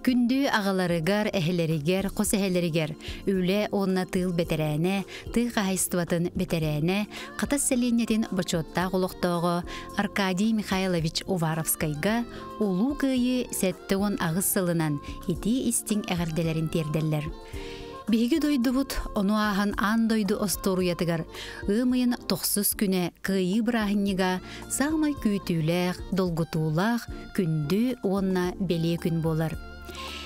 Күндү аҕаларыгар, эһэлэригэр, хос эһэлэригэр үлэ уонна тыыл бэтэрээнэ, тыа хаһаайыстыбатын бэтэрээнэ, Хатас сэлиэнньэтин бочуоттаах олохтооҕо Аркадий Михайлович Уваровскайга Улуу Кыайыы 78 сылынан итии-истиҥ эҕэрдэлэрин тиэрдэллэр. Биһиги дойдубут ону ааһан аан дойду остуоруйатыгар ыам ыйын тохсус күнэ Кыайыы бырааһынньыга саамай күүтүүлээх, долгутуулаах, күндү уонна бэлиэ күн буолар.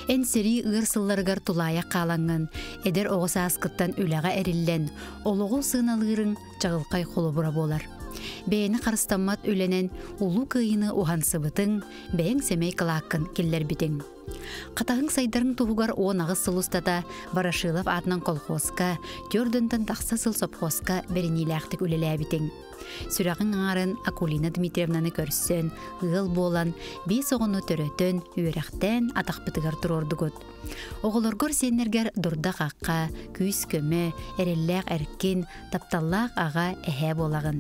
Эн сэрии ыар сылларыгар тулаайах хаалаҥҥын, эдэр оҕо сааскыттан үлэҕэ эриллэн, олоҕу сыаналыырыҥ чаҕылхай холобура буолар. Бэйэни харыстаммат үлэнэн Улуу Кыайыыны уһансыбытыҥ, бэйэҥ сэмэй кылааккын киллэрбитиҥ. Хатаһыҥ сайдарыҥ туһугар 18 сыл устата Ворошилов аатынан колхозка, Тёрдентэн тахса сыл сопхуоска бэриниилээхтик үлэлээбитиҥ. Сүрэҕиҥ аҥарын Акулина Дмитриевнаны көрсөн, ыал буолан, биэс оҕону төрөтөн, үөрэхтээн атахпытыгар туруордугут. Оҕолоргор сиэннэргэр дурда-хахха, күүс-көмө, эрэллээх эркин, тапталлаах аҕа, эһээ буолаҕын.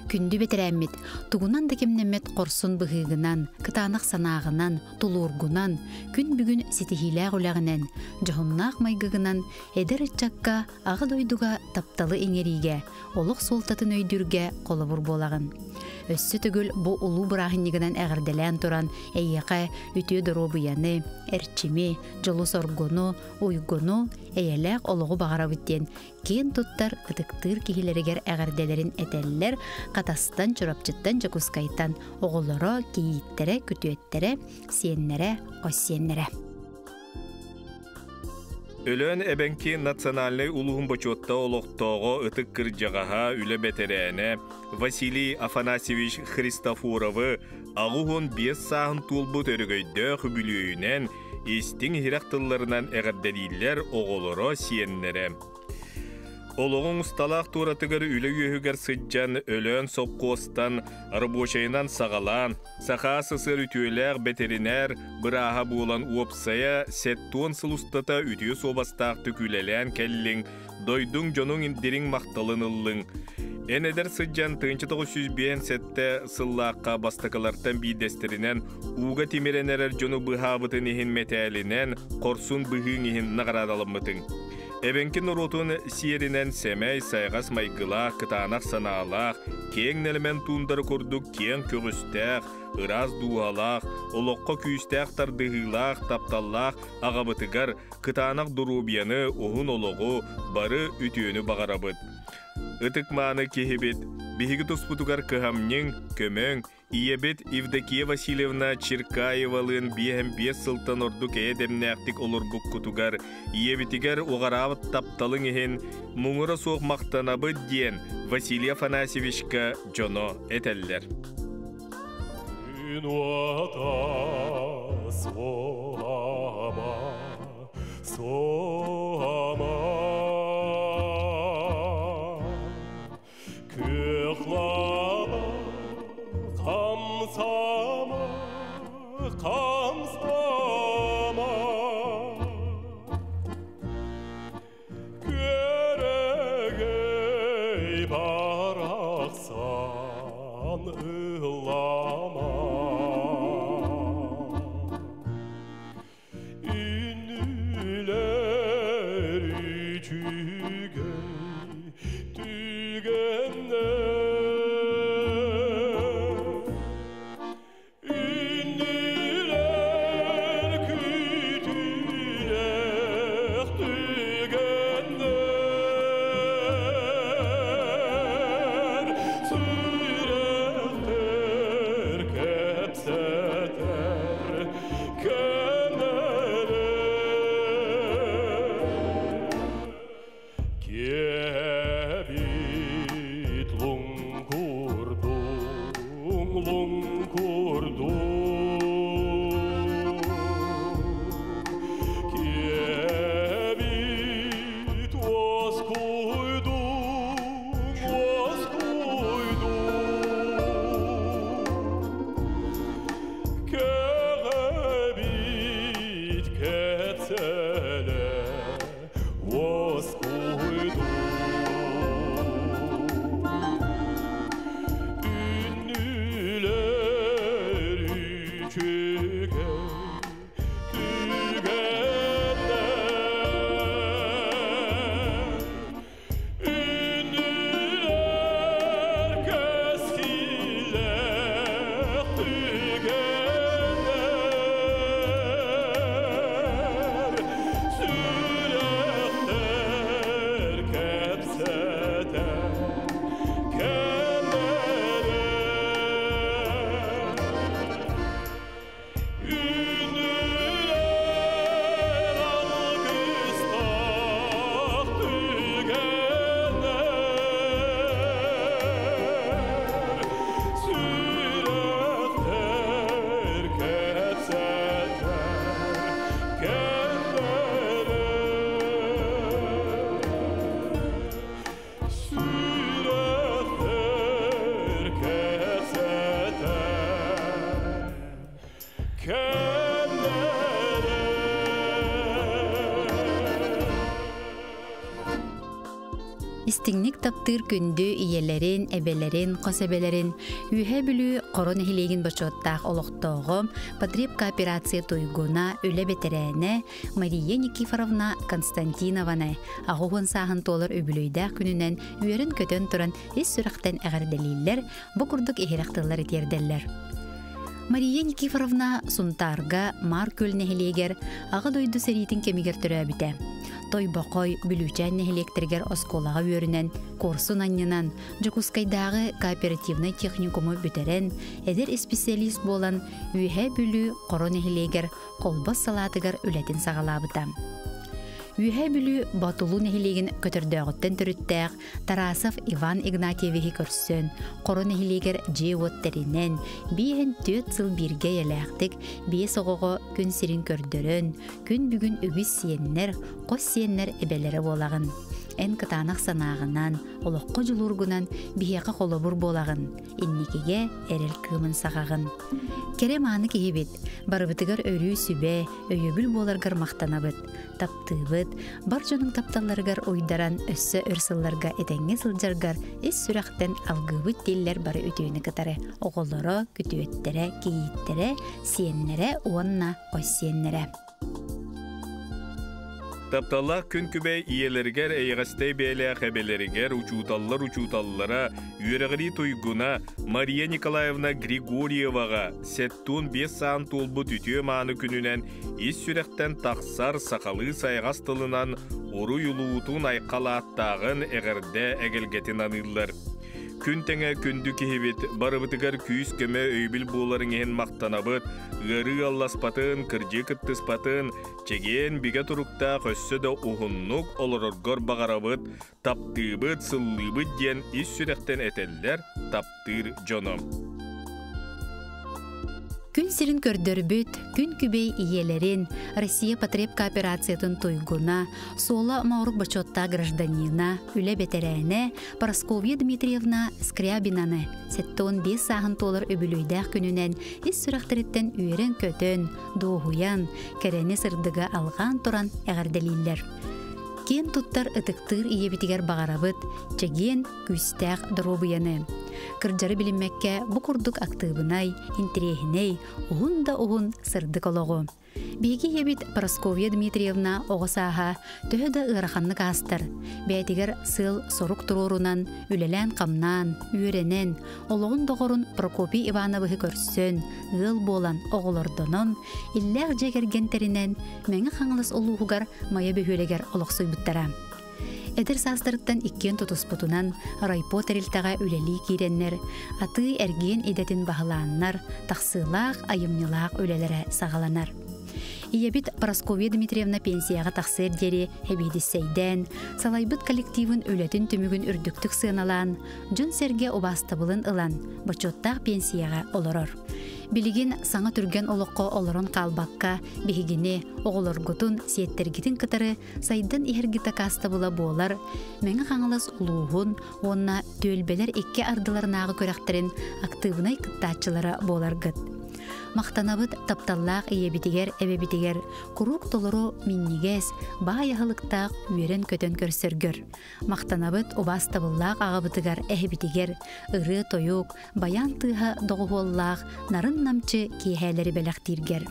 Күндү бэтэрээммит, тугунан да кэмнэммэт хорсун быһыыгынан, кытаанах санааҕынан, тулуургунан, күн бүгүн ситиһиилээх үлэҕинэн, дьоһуннаах майгыгынан эдэр ыччакка Аҕа дойдуга тапталы иҥэриигэ, олох суолтатын өйдүүргэ холобур буолаҕын. Өссө төгүл бу улуу бырааһынньыгынан эҕэрдэлээн туран, эйиэхэ үтүө доруобуйаны, эрчими, дьолу-соргуну, уйгуну, эйэлээх олоҕу баҕарабыт диэн киэн туттар, ытыктыыр киһилэригэр эҕэрдэлэрин этэллэр Хатастан, Чурапчыттан, Дьокуускайтан оҕолоро, кийииттэрэ, күтүөттэрэ, сиэннэрэ, хос сиэннэрэ. Өлөөн эбэҥки национальнай улууһун бочуотта олохтооҕо ытык кырдьаҕаһа, үлэ бэтэрээнэ Василий Афанасьевич Христофоровы 85 сааһын туолбут өрөгөйдөөх үбүлүөйүнэн истиҥ-иһирэх тылларынан эҕэрдэлииллэр оҕолоро, сиэннэрэ. Олоҕуҥ усталаах туоратыгар үлэ үөһүгэр сылдьан, Өлөөн сопхуостан рабочайынан саҕалаан, Саха СССР үтүөлээх бэтэринээр бырааһа буолан уопсайа 70 сыл устата үтүө суобастаахтык үлэлээн кэллиҥ, дойдуҥ дьонуҥ дириҥ махталын ыллыҥ. Эн эдэр сылдьан 1957 сыллаахха бастакылартан биирдэстэринэн ууга тимирэн эрэр дьону быһаабытын иһин мэтээлинэн хорсун быһыыҥ иһин наҕараадаламмытыҥ. Эбэҥки норуотун сиэринэн сэмэй, сайҕас майгылаах, кытаанах санаалаах, киэҥ нэлэмэн туундара курдук киэҥ көҕүстээх, ыраас дууһалаах, олоххо күүстээх тардыһыылаах, тапталлаах аҕабытыгар кытаанах доруобуйаны, уһун олоҕу, бары үтүөнү баҕарабыт. Ытык-мааны киһибит, биһиги туспутугар кыһамньыҥ, көмөҥ, Ийэбит Евдокия Васильевна Черкаевалыын 55 сылтан ордук эйэ дэмнээхтик олорбуккутугар, ийэбитигэр уҕараабыт тапталыҥ иһин муҥура суох махтанабыт диэн Василий Афанасьевичка дьоно этэллэр. Күн уота суома, суома. Күөх лаба хамсама, хамсама. Күөрэгэй барахсан ыллама. Үнүлэр үчүгэй түгэннэр Үнүлэр күтүлэх түгэннэр Сүрэхтэр кэпсэтэр Киэбит луҥкурдуҥ, луҥкурдуҥ, Киэбит уоскуйдуҥ, уоскуйдуҥ. Кэҕэбит кэпсэлэ уоскуйдун. Үннүлэр үчүгэй түгэннэр. Истиҥник таптыыр күндү ийэлэрин, эбэлэрин, хос эбэлэрин Үөһээ Бүлүү Хоро нэһилиэгин бочуоттаах олохтооҕо, потреб кооперация туйгуна, үлэ бэтэрээнэ Мария Никифоровна Константинованы 80 сааһын туолар үбүлүөйдээх күнүнэн үөрэн-көтөн туран ис сүрэхтэн эҕэрдэлииллэр, бу курдук иһирэх тыллар тиэрдэллэр. Мария Никифоровна Сунтаарга Маар Күөл нэһилиэгэр Аҕа дойду сэриитин кэмигэр төрөөбүтэ. Тойбохой, Бүлүүчээн нэһилиэктэригэр оскуолаҕа үөрэнэн, куорсун анньынан, Дьокуускайдааҕы кооперативнай техникуму бүтэрэн, эдэр исписэлиис буолан, Үөһээ Бүлүү Хоро нэһилиэгэр Холбос салаатыгар үлэтин саҕалаабыта. Үөһээ Бүлүү Боотулуу нэһилиэгин көтөрдөөҕүттэн төрүттээх Тарасов Иван Игнатьевиһы көрсөн, Хоро нэһилиэгэр дьиэ-уот тэринэн, 54 сыл бииргэ эйэлээхтик биэс оҕоҕо күн сирин көрдөрөн, күн бүгүн үгүс сиэннэр, хос сиэннэр эбэлэрэ буолаҕын. Эн кытаанах санааҕынан, олоххо дьулуургунан биһиэхэ холобур буолаҕын, инникигэ эрэл кыымын саҕаҕын. Кэрэ мааны киһибит, барыбытыгар өрүү сүбэ, өйөбүл буоларгар махтанабыт. Таптыыбыт, бар дьонуҥ тапталларыгар уйдаран өссө өр сылларга этэҥҥэ сылдьаргар ис сүрэхтэн алгыыбыт дииллэр бары үтүөнү кытары оҕолоро, күтүөттэрэ, кийииттэрэ, сиэннэрэ уонна хос сиэннэрэ. Тапталлаах күн күбэй ийэлэригэр, эйэҕэстэй бэйэлээх эбэлэригэр, учууталлар учууталлара, үөрэҕирии туйгуна Мария Николаевна Григорьеваҕа 75 саан туолбут үтүө-мааны күнүнэн ис сүрэхтэн тахсар сахалыы сайаҕас тылынан уруй улуутун айхал ааттааҕын эҕэрдэ эгэлгэтин аныыллар. Күн тэҥэ күндү киһибит, барыбытыгар күүс-көмө өйөбүл буоларыҥ иһин махтанабыт, ыарыы алласпатын, кырдьыы кыттыспатын, чэгиэн бигэ туруктаах өссө да уһуннук олороргор баҕарабыт, таптыыбыт, сыллыыбыт диэн ис сүрэхтэн этэллэр таптыыр дьоно. Күн сирин көрдөрбүт, күн күбэй ийэлэрин, Россия потреб кооперациятын туйгуна, Суола Моорук бочуоттаах гражданина, үлэ бэтэрээнэ Парасковья Дмитриевна Скрябинаны 75 сааһын туолар үбүлүөйдээх күнүнэн ис сүрэхтэриттэн үөрэн-көтөн, дуоһуйан, кэрэни сырдыга алҕаан туран эҕэрдэлииллэр. Киэн туттар ытыктыыр ийэбитигэр баҕарабыт чэгиэн, күүстээх доруобуйаны. Кырдьары билиммэккэ бу курдук актыыбынай, интэриэһинэй, уһун да уһун сырдык олоҕу. Биһиги ийэбит Парасковья Дмитриевна оҕо сааһа төһө да ыараханнык аастар, бэйэтигэр сыал-сорук туруорунан, үлэлээн-хамнаан, үөрэнэн, олоҕун доҕорун Прокопий Ивановиһы көрсөн, ыал буолан, оҕолордонон, иллээх дьиэ кэргэн тэринэн, Мэҥэ Хаҥалас улууһугар Майа бөһүөлэгэр олохсуйбуттара. Эдэр саастарыттан иккиэн тутуспутунан райпо тэрилтэҕэ үлэлии киирэннэр, атыы-эргиэн идэтин баһылааннар, тахсыылаах, айымньылаах үлэлэрэ саҕаланар. Ийэбит Парасковья Дмитриевна пенсияҕа тахсыар диэри эбиэдиссэйдээн, салайбыт коллективын үлэтин түмүгүн үрдүктүк сыаналаан, дьон-сэргэ убаастабылын ылан, бочуоттаах пенсияҕа олорор. Билигин саҥа түргэн олоххо олорон хаалбакка, биһигини, оҕолоргутун, сиэттэргитин кытары сайдан иһэргит акаастабыла буолар Мэҥэ Хаҥалас улууһун уонна түөлбэлэр икки ардыларынааҕы күрэхтэрин актыыбынай кыттааччылара буоларгыт. Махтанабыт тапталлаах ийэбитигэр, эбэбитигэр куруук толору минньигэс, баай аһылыктаах үөрэн-көтөн көрсөргөр. Махтанабыт убаастабыллаах аҕабытыгар, эһэбитигэр ырыа-тойук, баян тыаһа доҕуһуоллаах нарын-намчы киэһээлэри бэлэхтииргэр.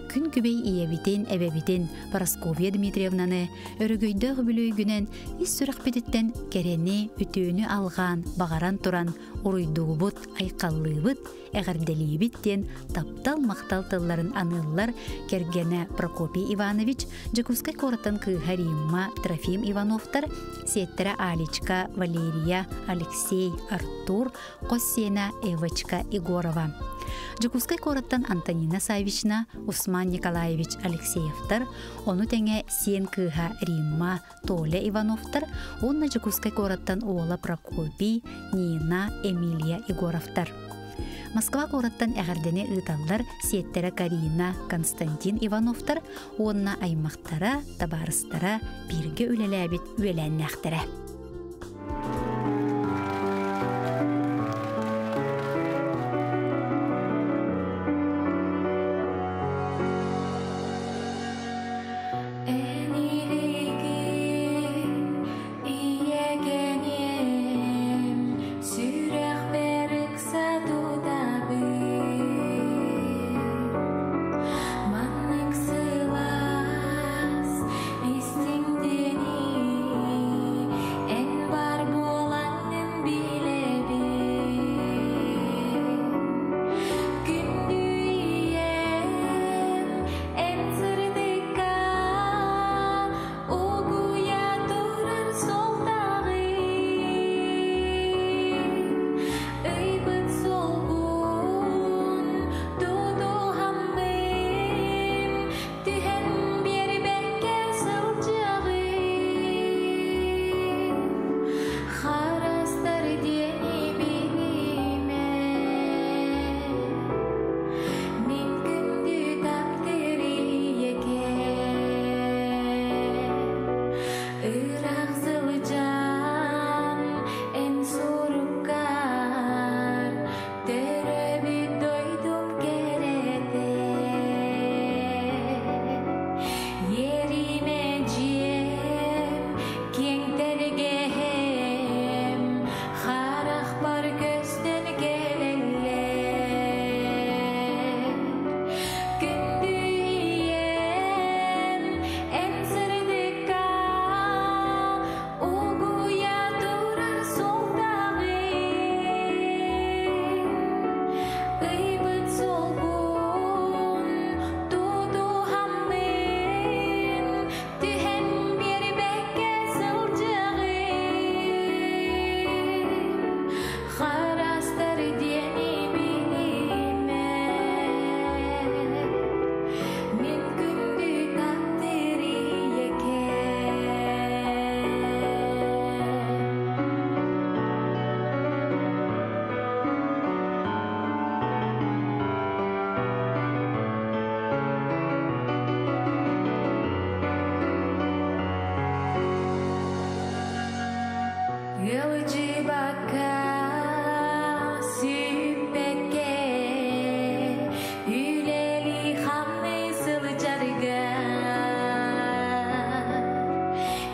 Күн күбэй ийэбитин, эбэбитин Парасковья Дмитриевнаны өрөгөйдөөх үбүлүөйгүнэн ис сүрэхпититтэн кэрэни, үтүөнү алҕаан, баҕаран туран уруйдуубут, айхаллыыбыт, эҕэрдэлиибит диэн таптал-махтал тылларын аныыллар кэргэнэ Прокопий Иванович, Дьокуускай куораттан кыыһа Римма, Трофим Ивановтар, сиэттэрэ Алечка, Валерия, Алексей, Артур, хос сиэнэ Эвочка Егорова. Дьокуускай куораттан Антонина Савична, Усман Николаевич Алексеевтар, ону тэҥэ сиэн кыыһа Римма, Толя Ивановтар уонна Дьокуускай куораттан уола Прокопий, Нина, Эмилия Егоровтар. Москва куораттан эҕэрдэни ыыталлар сиэттэрэ Карина, Константин Ивановтар уонна аймахтара, табаарыстара бииргэ үлэлээбит үөлээннээхтэрэ. Эн илиигин ийэгэ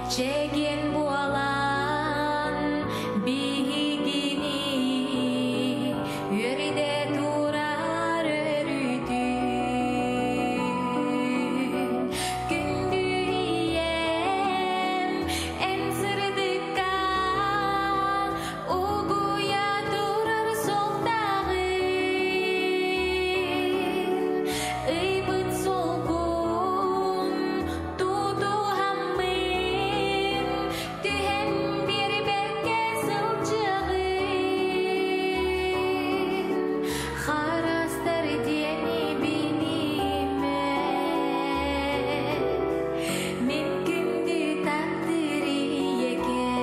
Чэгиэн буолан биһигини үөрдэ турар өрүүтүн. Күндү ийэм, эн сырдыкка угуйа турар суолтаҕын. Ыйбыт суолгун тутуһаммын түһэн биэрбэккэ сылдьыаҕын. Харастар диэни билимэ, мин күндү таптыыр ийэкэм.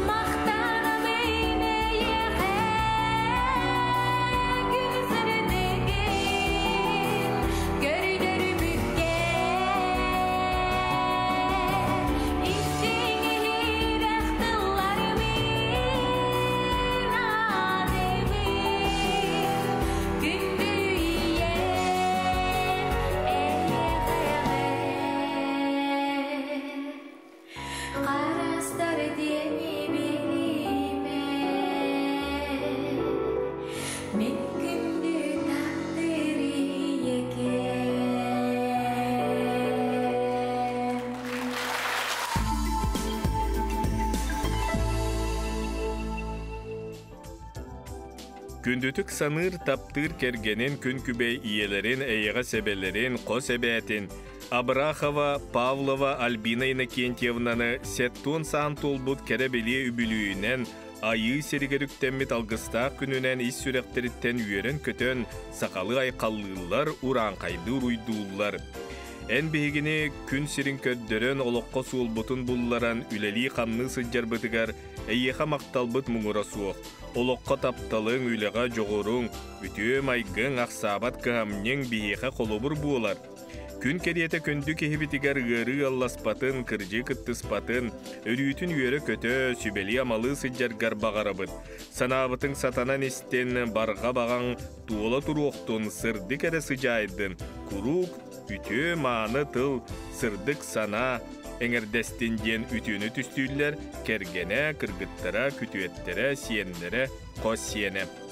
Махтанабын эйиэхэ күн сырдыгын көрдөрбүккэ, истиҥ иһирэх тылларбын аныыбын. Күндү ийэм, эйиэхэ Харастар диэни билимэ, мин күндү таптыыр ийэкэм. Күндүтүк саныыр таптыыр кэргэнин күн күбэй ийэлэрин, эйэҕэс эбэлэрин, хос эбээтин Абрахова Павлова Альбина Иннокентьевнаны 70 сааһын туолбут кэрэ бэлиэ үбүлүөйүнэн, айыы сиригэр үктэммит алгыстаах күнүнэн ис сүрэхтэриттэн үөрэн-көтөн сахалыы айхаллыыллар, урааҥхайдыы уруйдууллар. Эн биһигини күн сирин көрдөрөн, олоххо суолбутун булларан, үлэлии-хамныы сылдьарбытыгар эйиэхэ махталбыт муҥура суох. Олоххо тапталыҥ, үлэҕэ дьоҕуруҥ, үтүө майгыҥ, ахсаабат кыһамньыҥ биһиэхэ холобур буолар. Күн кэриэтэ күндү киһибитигэр ыарыы алласпатын, кырдьыы кыттыспатын, өрүүтүн үөрэ-көтө, сүбэлии-амалыы сылдьаргар баҕарабыт. Санаабытыҥ сатанан истин, барҕа баҕаҥ туола туруохтун, сырдык эрэ сыдьаайдын, куруук үтүө мааны тыл, сырдык санаа эҥэрдэстин диэн үтүөнү түстүүллэр кэргэнэ, кыргыттара, күтүөттэрэ, сиэннэрэ, хос сиэнэ.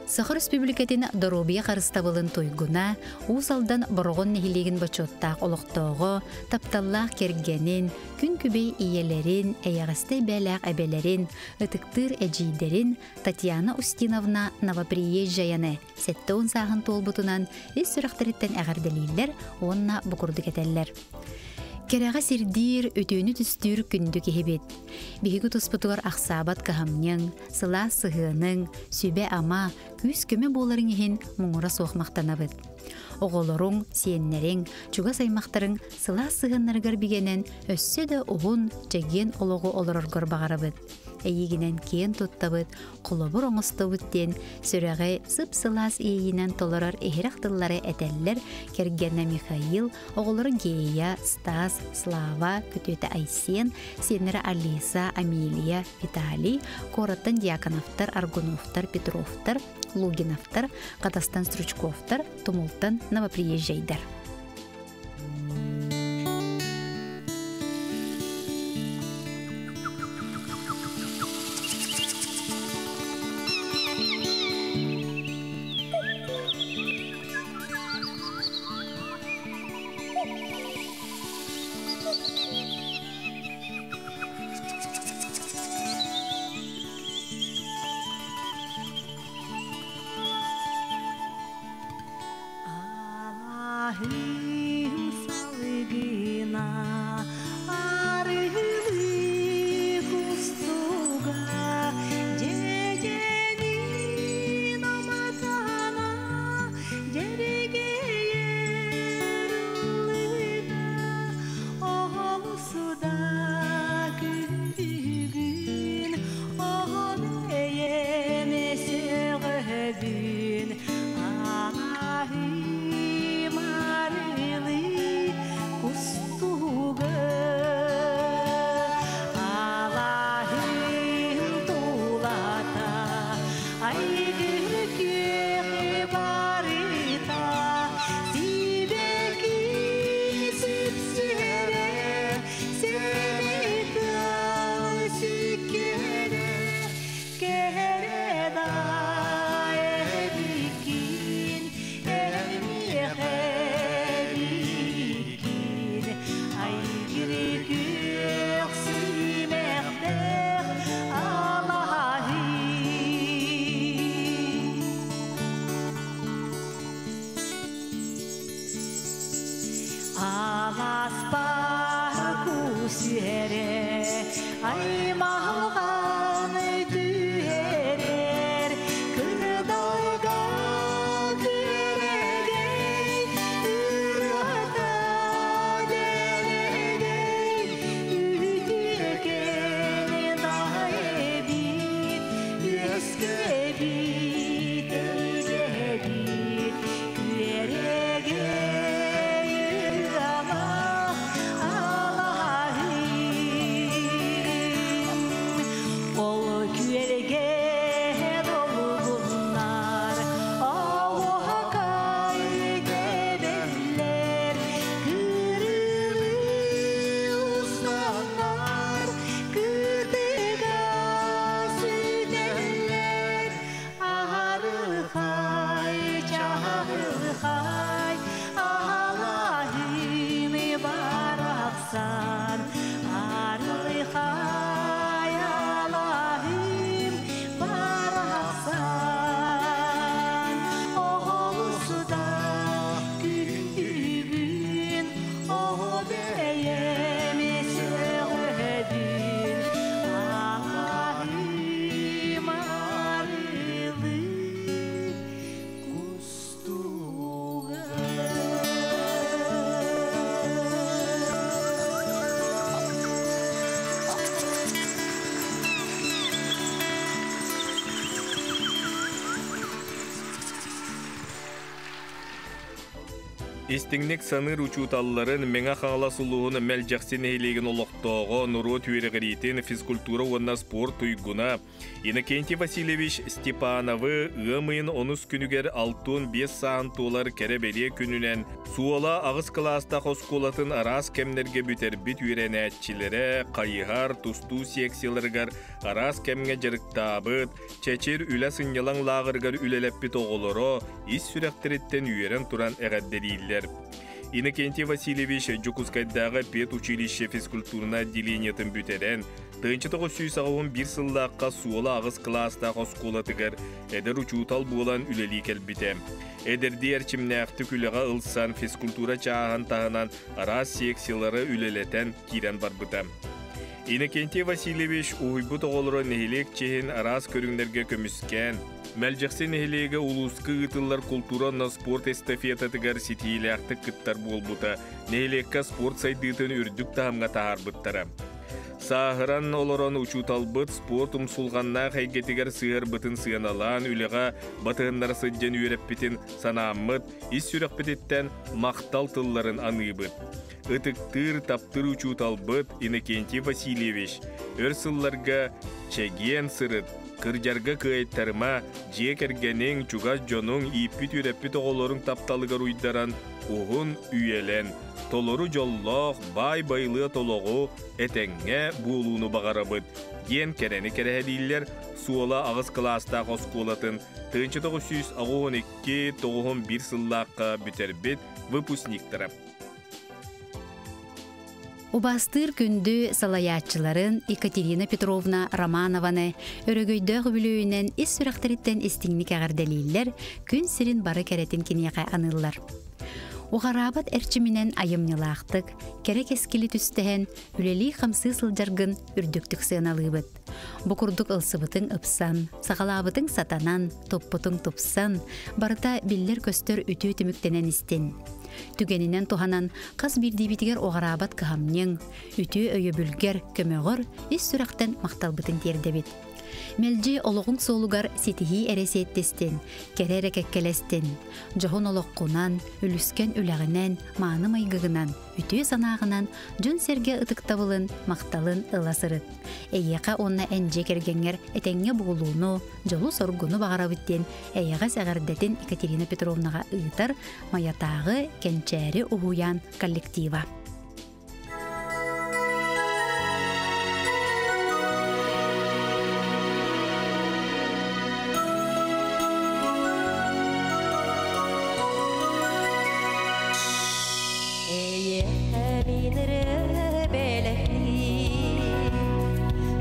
Саха Республикатын доруобуйа харыстабылын туйгуна, Уус Алдан Бороҕон нэһилиэгин бочуоттаах олохтооҕо, тапталлаах кэргэнин, күн күбэй ийэлэрин, эйэҕэстэй бээлээх эбэлэрин, ытыктыыр эдьиийдэрин Татьяна Устиновна Новоприезжаяны 70 сааһын туолбутунан ис сүрэхтэриттэн эҕэрдэлииллэр уонна бу курдук этэллэр. Кэрэҕэ сирдиир, үтүөнү түстүүр күндү киһибит. Биһиги туспутугар ахсаабат кыһамньыҥ, сылаас сыһыаныҥ, сүбэ-ама, күүс-көмө буоларыҥ иһин муҥура суох махтанабыт. Оҕолоруҥ, сиэннэриҥ, чугас аймахтарыҥ сылаас сыһыаннарыгар бигэнэн өссө да уһун, чэгиэн олоҕу олороргор баҕарабыт. Эйигинэн киэн туттабыт, холобур оҥостобут диэн сүрэҕи сып-сылаас иэйиинэн толорор иһирэх тыллары этэллэр кэргэнэ Михаил, оҕолоро Гея, Стас, Слава, күтүөтэ Айсен, сиэннэрэ Алиса, Амелия, Виталий, куораттан Дьяконовтар, Аргуновтар, Петровтар, Лугиновтар, Хатастан Стручковтар, Тумултан Новоприезжайдар. Кэрэ да эбиккин, эмиэхэ эбиккин, айгыры күөх симэхтээх алаһын. Аласпар кусүһэрэ, аймалҕан түһэрэр, кырдалга күөрэгэй, ырыата дэлэгэй, үтүөкэн да эбит, үөскэбит эйгэбит, күөрэгэй ырыалаах алаһым. Ол күөрэгэй долгуннар, оһуокай тэбэллэр, кырылыы устаннар, кытыга сүтэллэр, аһарыхай, чаҕылхай, алаһым барахсан, арыхай алаһым барахсан, оҕолусуда күндүбүн, оҕо бэйэм сөҕөбүн, алаһым арылы кустуга. Истиҥник саныыр учууталларын Мэҥэ Хаҥалас улууһун Мэлдьэхси нэһилиэгин олохтооҕо норуот үөрэҕириитин физкультура уонна спорт туйгуна Иннокентий Васильевич Степановы ыам ыйын онус күнүгэр 65 сааһын туолар кэрэ-бэлиэ күнүнэн Суола аҕыс кылаастаах оскуолатын араас кэмнэргэ бүтэрбит үөрэнээччилэрэ хайыһар, тустуу секцияларыгар араас кэмҥэ дьарыктаабыт, Чэчир үлэ-сынньалаҥ лааҕырыгар үлэлэппит оҕолоро ис сүрэхтэриттэн үөрэн туран эҕэрдэлииллэр. Иннокентий Васильевич Дьокуускайдааҕы педучилище физкультурнай отделениетын бүтэрэн, 1981 сыллаахха Суола аҕыс кылаастаах оскуолатыгар эдэр учуутал буолан үлэлии кэлбитэ. Эдэрдии эрчимнээхтик үлэҕэ ылсан физкультура чааһын таһынан араас секциялары үлэлэтэн киирэн барбыта. Иннокентий Васильевич уһуйбут оҕолоро нэһилиэк чиһин араас көрүҥнэргэ көмүскээн, Мэлдьэхси нэһилиэгэ улууска ыытыллар култуура уонна спорт эстафетатыгар ситиилээхтик кыттар буолбута, нэһилиэккэ спорт сайдыытын үрдүк таһымҥа таһаарбыттара. Сааһыран олорон учууталбыт спорт умсулҕаннаах эйгэтигэр сыһыарбытын сыаналаан үлэҕэ батыһыннара сылдьан үөрэппитин санааммыт, ис сүрэхпититтэн махтал тылларын аныыбыт. Ытыктыыр, таптыыр учууталбыт Иннокентий Васильевич өр сылларга чэгиэн сырыт, кырдьарга кыайтарыма, дьиэ кэргэниҥ, чугас дьонуҥ, ииппит-үөрэппит оҕолоруҥ тапталыгар уйдаран уһун үйэлэн, толору дьоллоох, баай байылыат олоҕу, этэҥҥэ буолууну баҕарабыт, диэн кэрэни кэрэһэлииллэр Суола аҕыс кылаастаах оскуолатын 1982 91 сыллаахха бүтэрбит выпускниктара. Убаастыыр күндү салайааччыларын Екатерина Петровна Романованы өрөгөйдөөх үбүлүөйүнэн ис сүрэхтэриттэн истиҥник эҕэрдэлииллэр, күн сирин бары кэрэтин киниэхэ аныыллар. Уҕараабат эрчиминэн айымньылаахтык, кэрэ кэскили түстэһэн, үлэлии-хамсыы сылдьаргын үрдүктүк сыаналыыбыт. Бу курдук ылсыбытыҥ ыпсан, саҕалаабытыҥ сатанан, туппутуҥ тупсан, барыта биллэр-көстөр үтүө түмүктэнэн истин. Түгэнинэн туһанан хас биирдиибитигэр уҕараабат кыһамньыҥ, үтүө өйөбүлгэр, көмөҕөр ис сүрэхтэн махталбытын тиэрдэбит. Мэлдьи олоҕуҥ суолугар ситиһии эрэ сиэттистин, кэрэ эрэ кэккэлэстин. Дьоһун олоххунан, үлүскэн үлэҕинэн, мааны майгыгынан, үтүө санааҕынан дьон-сэргэ ытыктабылын, махталын ыла сырыт. Эйиэхэ уонна эн дьиэ кэргэҥҥэр этэҥҥэ буолууну, дьолу-соргуну баҕарабыт диэн эйэҕэс эҕэрдэтин Екатерина Петровнаҕа ыытар Майатааҕы Кэнчээри уһуйаан коллектива. минірі бәләхти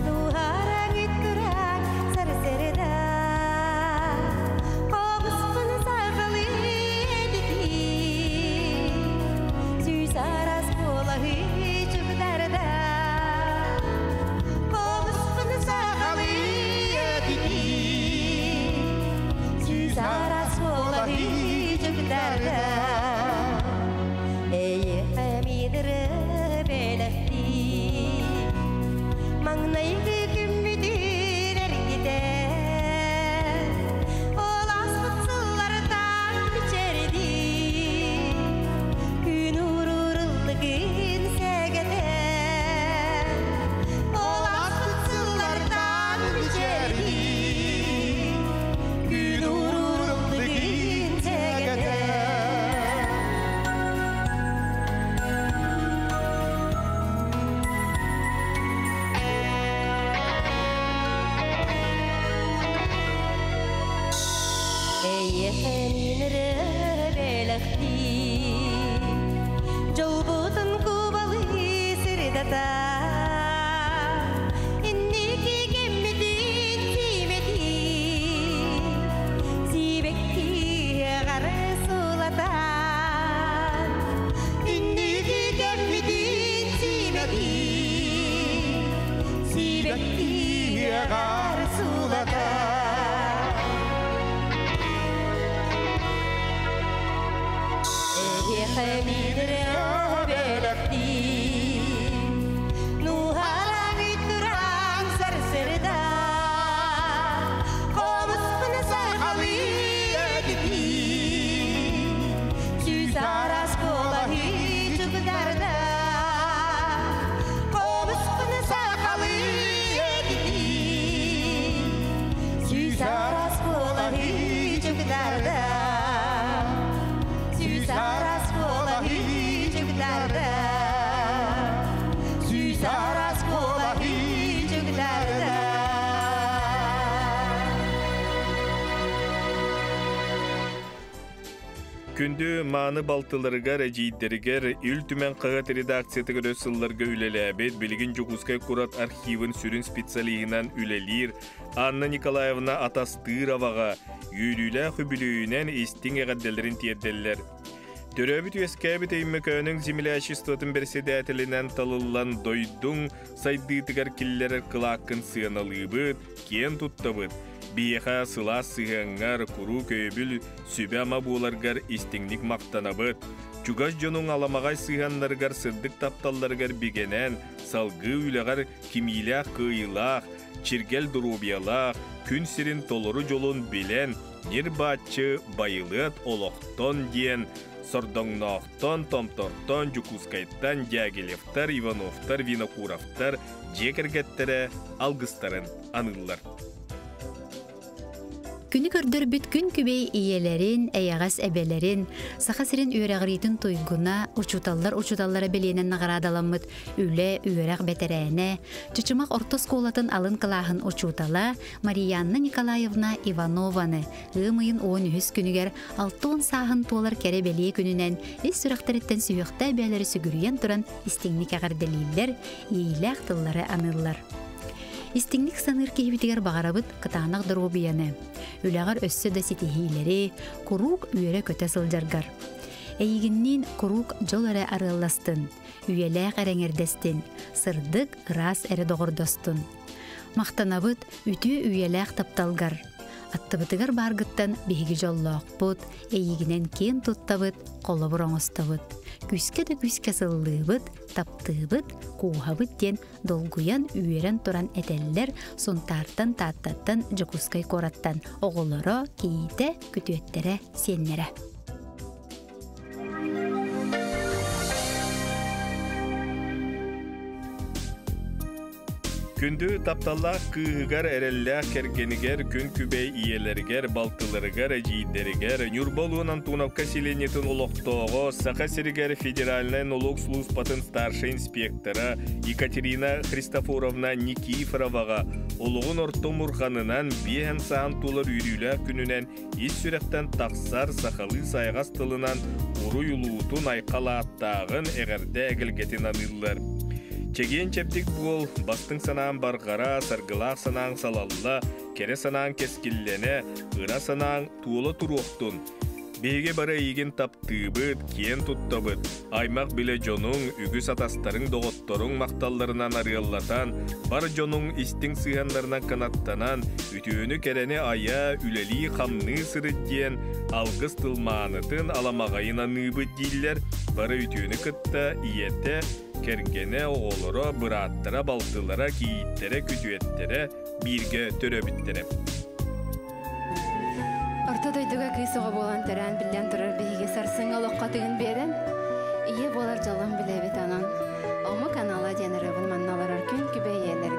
Нухараңыт туран сарсырда Қобыспын сағалы едіки Сүйс арас болағы чүгдарда Қобыспын сағалы едіки Сүйс арас болағы чүгдарда Эйе бәләхти Маңнайгы күммүтүр эргите Ол аспыт сыллардан бичерди Күн уруруллыгын сэгете Ол аспыт сыллардан бичерди Күн уруруллыгын сэгете. Жолбутун кубалы сырдата Инники кемметин симети Сибекти гары сулата Инники кемметин симети Сибекти гары сулата. Сарас кола хичүктәрдә. Күндү мааны балтыларыгар, эжииддеригер Ил Түмэн хаһыат редакциятыгар өр сылларга үлэлээбит, билигин Дьокуускай куорат архивын сүрүн специалиһынан үлэлиир Анна Николаевна Атастыроваҕа үөрүүлээх үбүлүөйүнэн истиҥ эҕэрдэлэрин тиэрдэллэр. Төрөөбүт үөскээбит Өймөкөөнүҥ землячествотын бэрэссэдээтэлинэн талыллан дойдуҥ сайдыытыгар киллэрэр кылааккын сыаналыыбыт, киэн туттабыт. Биһиэхэ сылаас сыһыаҥҥар, куруук өйөбүл, сүбэ-ама буоларгар истиҥник махтанабыт. Чугас дьонуҥ аламаҕай сыһыаннарыгар сырдык тапталларыгар бигэнэн, салгыы үлэҕэр кимиилээх кыайыылаах, чиргэл доруобуйалаах, күн сирин толору дьолун билэн, ньир-бааччы байылыат олохтон диэн Сордоҥноохтон, Томтортон, Дьокуускайтан Дягилевтар, Ивановтар, Винокуровтар дьиэ кэргэттэрэ алгыстарын аныыллар. Күнү көрдөрбүт күн күбэй ийэлэрин, эйэҕэс эбэлэрин, Саха сирин үөрэҕириитин туйгуна, учууталлар учууталлара бэлиэнэн наҕараадаламмыт үлэ, үөрэх бэтэрээнэ, Чычымах орто оскуолатын алын кылааһын учуутала Марианна Николаевна Иванованы ыам ыйын 13 күнүгэр 60 сааһын туолар кэрэ бэлиэ күнүнэн ис сүрэхтэриттэн сүһүөхтээх бэйэлэри сүгүрүйэн туран истиҥник эҕэрдэлииллэр, иэйиилээх тыллары аныыллар. Истиҥник саныыр киһибитигэр баҕарабыт кытаанах доруобуйаны, үлэҕэр өссө да ситиһиилэри, куруук үөрэ-көтө сылдьаргар. Эйигинниин куруук дьол эрэ арыалластын, үйэлээх эрэ эҥэрдэстин, сырдык, ыраас эрэ доҕордостун. Махтанабыт үтүө үйэлээх тапталгар. Аттыбытыгар бааргыттан биһиги дьоллоохпут, эйигинэн киэн туттабыт, холобур оҥостобут. Күүскэ да күүскэ сыллыыбыт, таптыыбыт, кууһабыт диэн долгуйан, үөрэн туран этэллэр Сунтаартан, Тааттаттан, Дьокуускай куораттан оҕолоро, кийиитэ, күтүөттэрэ, сиэннэрэ. Күндү тапталлаах кыыһыгар, эрэллээх кэргэнигэр, күн күбэй ийэлэригэр, балтыларыгар, эдьиийдэригэр, Ньурба улууһун Антоновка селениетын олохтооҕо, Саха сиригэр федеральнай нолуок службатын старшай инспектора Екатерина Христофоровна Никифороваҕа олоҕун орто мурҕанынан биэһэн саан тулар үөрүүлээх күнүнэн ис сүрэхтэн тахсар сахалыы сайаҕас тылынан уруй улуутун айхал ааттааҕын эҕэрдэ эгэлгэтин аныыллар. Чэгиэн-чэбдик буол, бастыҥ санаан барҕара, саргылаах санааҥ салалла, кэрэ санааҥ кэскиллэнэ, ыра санааҥ туола туруохтун. Биһиги бары эйигин таптыыбыт, киэн туттабыт. Аймах билэ дьонуҥ, үгүс атастарыҥ, доҕотторуҥ махталларынан арыаллатан, бар дьонуҥ истиҥ сыһыаннарынан кынаттанан, үтүөнү-кэрэни айа, үлэлии-хамныы сырыт диэн алгыс тылмаанытын аламаҕайын аныыбыт дииллэр. Бары үтүөнү кытта ийэтэ, кэргэнэ, оҕолоро, бырааттара, балтылара, кийииттэрэ, күтүөттэрэ бииргэ төрөөбүттэрэ. Орто дойдуга кыыс оҕо буолан төрөөн биллэн турар биһиги сарсыҥҥы олоххо тыгын биэрэн, ийэ буолар дьолун билэбит онон. Омук анала диэн ырыабын манна олорор күн күбэй ийэлэргэ.